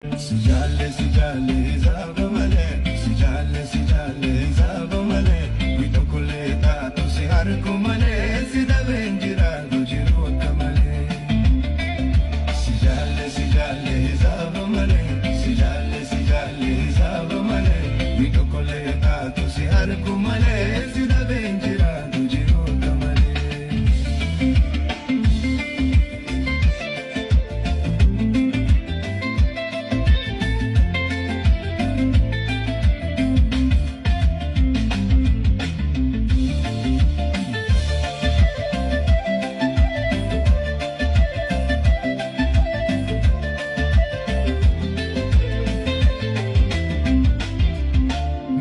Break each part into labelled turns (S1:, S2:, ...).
S1: Si jaalle si jaalle hisaaba malee, si jaalle si jaalle hisaaba malee, tokkollee taatu si harku malee, si dhabeen jiraatu jiru akka malee. Si jaalle si jaalle hisaaba malee, si jaalle si jaalle hisaaba malee, tokkollee taatu si harku malee, si dhabeen jiraatu jiru akka malee.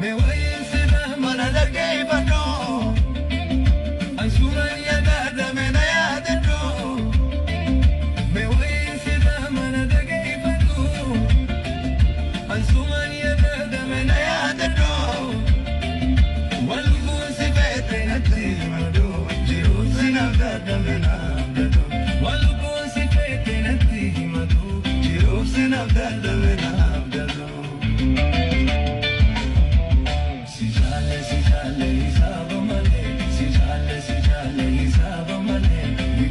S1: Me wayin sida mana dhaggeeffadhu, ansuuman yaadadame na yaadadhu. Me wayin sida mana dhaggeeffadhu, ansuuman yaadadame na yaadadhu. Wal buusi feete natti himadhu, jiruun sinaaf dadhabe naaf dadhu. Wal buusi feete natti himadhu, jiruun sinaaf dadhabe naaf dadhu. Si jaalle si jaalle hisaaba malee, si jaalle si jaalle hisaaba malee,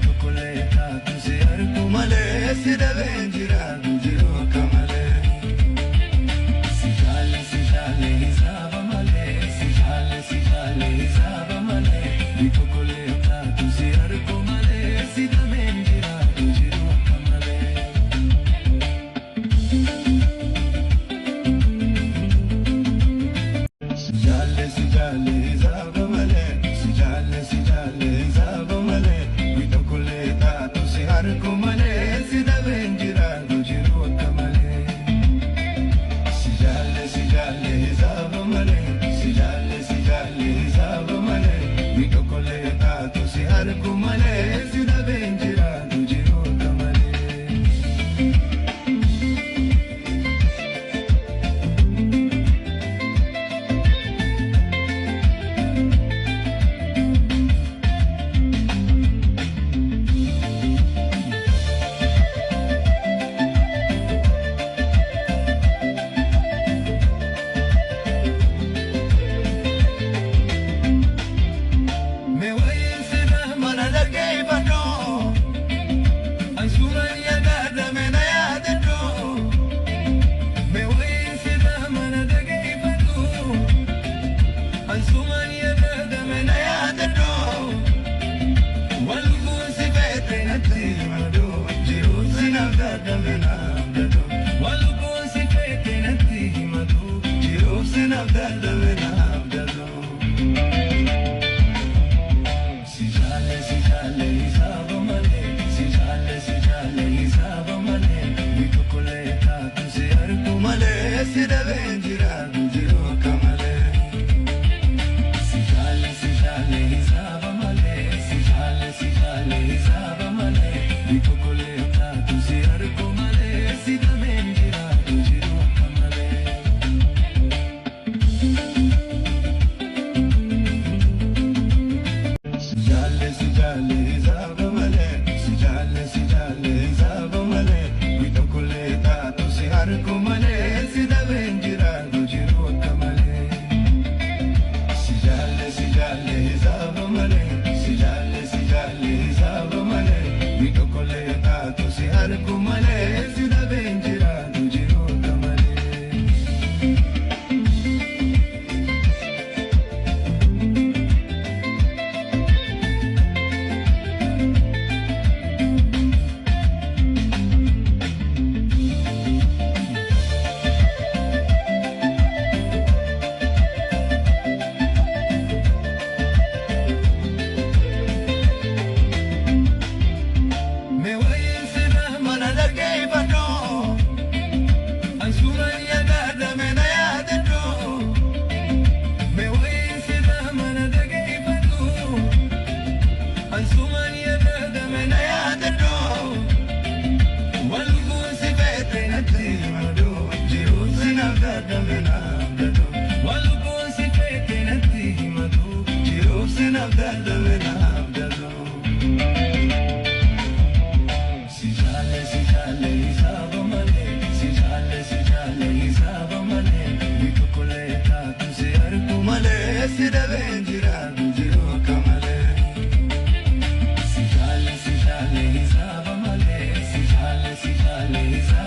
S1: tokkollee taatu si argu malee, si dhabeen jiraatu jiru akka malee. Si jaalle si jaalle hisaaba malee, si jaalle si jaalle hisaaba malee, tokkollee taatu si argu malee, si dhabeen jiraatu jiru akka malee. Si jaalle si jaalle hisaaba malee, si jaalle si jaalle hisaaba malee, tokkollee taatu si harku malee, si dhabeen jiraatu jiru akka malee. Si jaalle si jaalle hisaaba malee, si jaalle si jaalle hisaaba malee, tokkollee taatu si harku malee, si dhabeen jiraatu jiru akka malee. Me wayin sida mana dhaggeeffadhu, ansuuman yaadadame na yaadadhu. Me wayin sida mana dhaggeeffadhu, ansuuman yaadadame na yaadadhu. Wal buusi feete natti himadhu, jiruun sinaaf dadhabe naaf dadhu. Wal buusi feete natti himadhu, jiruun sinaaf dadhabe naaf dadhu. Si jaalle si jaalle hisaaba malee, si jaalle si jaalle hisaaba malee, tokkollee taatu si argu malee, si dhabeen jiraatu jiru akka malee. Si jaalle si jaalle hisaaba malee, si jaalle si jaalle hisaaba malee, tokkollee taatu si argu malee, si dhabeen jiraatu jiru akka malee. Si jaalle si jaalle hisaaba malee, si jaalle si jaalle hisaaba malee, tokkollee taatu si harku malee, si dhabeen jiraatu jiru akka malee. Si jaalle si jaalle hisaaba malee, si jaalle si jaalle hisaaba malee, tokkollee taatu si harku malee, si dhabeen jiraatu jiru akka malee. jira jiru akka malee. Si jaale si jaale hisaaba malee si jaale si jaale hisaaba.